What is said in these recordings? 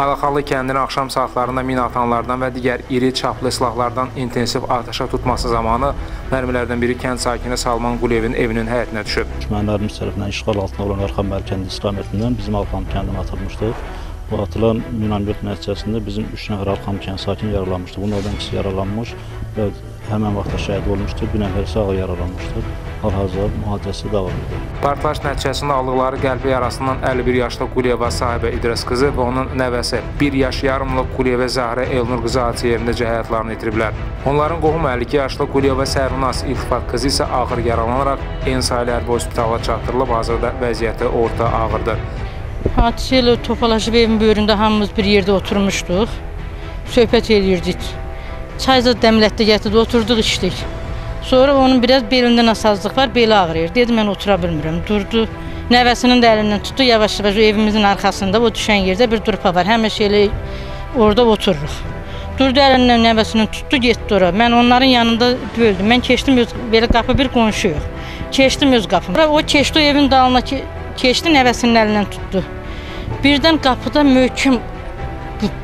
Alaxanlı kəndinin axşam saatlarında mina atanlardan və digər iri çaplı silahlardan intensiv atəşə tutması zamanı mərmilərdən biri kənd sakini Salman Quliyevin evinin həyətinə düşüb. Düşmənlərimiz tərəfindən işğal altında olan Orxanbəy kəndi istiqamətindən bizim Alxanlı kəndinə atılmışdı. Bu atılan minamyot nəticəsində bizim 3 nəfər Alxanlı kənd sakini yaralanmışdı. Bunlardan ikisi yaralanmış və həmən vaxtda şəhid olmuşdur, bir nəfər isə ağır yaralanmışdır. Hal-hazırda müalicəsi davam edir. Partlayış nəticəsində aldıqları qəlpə yarasından 51 yaşlı Quliyeva sahibə İdris qızı və onun nəvəsi 1 yaş yarımlıq Quliyeva Zəhrə Elnur qızı hadisə yerindəcə həyatlarını itiriblər. Onların qohumu 52 yaşlı Quliyeva Sərvinaz İltifat qızı isə ağır yaralanaraq Ensaylı hərbi hospitala çatdırılıb, hazırda vəziyyəti orta ağırdır. Hadisə ilə topalaşıb evin böyründə hamımız bir yerdə oturmuşduq, söhbət eləyirdik. Çay da dəmlətdi, gətirdi, oturduq, içdik. Sonra onun biraz belində nasazlıq var, beli ağrıyır. Dedi, mən otura bilmirəm. Durdu, nəvəsinin də əlindən tutdu, yavaş-yavaş evimizin arxasında, o düşən yerdə bir durpa var. Həmişə elə orada otururuq. Durdu, əlindən nəvəsinin tutdu, getdi ora. Mən onların yanında böldüm. Mən keçdim, belə qapı bir qonşu yox. Keçdim öz qapımı. O keçdi, o evin dalına keçdi, nəvəsinin əlindən tutdu. Birdən qapıda möhkəm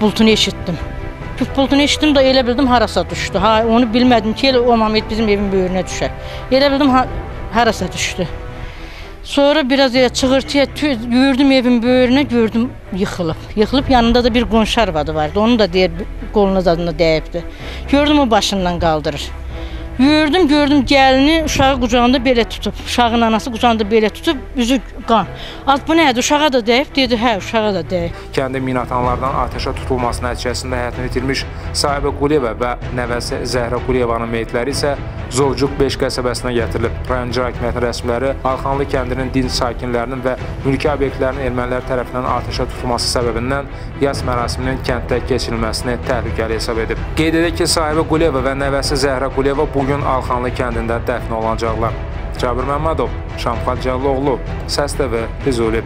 bultunu eşitdim. Pultunu eşitdim də elə bildim harasa düşdü. Ha, onu bilmədim ki, elə o moment bizim evin böyrünə düşər. Elə bildim harasa düşdü. Sonra biraz elə çığırtıya yürüdüm evin böyrünə, gördüm yıxılıb. Yıxılıb yanında da bir qonşu arvadı vardı. Onu da deyir, qoluna zadına dəyibdi. Gördüm o başından qaldırır. Yürüdüm, gördüm gəlini uşağı qucağında belə tutub. Uşağın anası qucağında belə tutub, üzü qan. Az bu nədir? Uşağa da dəyib? Dedi, hə, uşağa da dəyib. Kəndin mina atanlardan atəşə tutulması nəticəsində həyatını itirmiş sahibə Quliyeva və nəvəsi Zəhrə Quliyevanın meyitləri isə Zovcuq 5 qəsəbəsinə gətirilib. Rayon İcra Hakimiyyətinin rəsmiləri Alxanlı kəndinin dinc sakinlərinin və mülki obyektlərinin ermənilər tərəfindən atəşə tutulması səbəbindən yas mərasiminin kənddə keçirilməsini təhlükəli hesab edib. Qeyd edək ki, sahibə Quliyeva və nəvəsi Zəhrə Quliyeva bugün Alxanlı kəndində dəfn olunacaqlar. Cabir Məmmədov, Şamxal Cəlloğlu, Səs TV, Füzuli.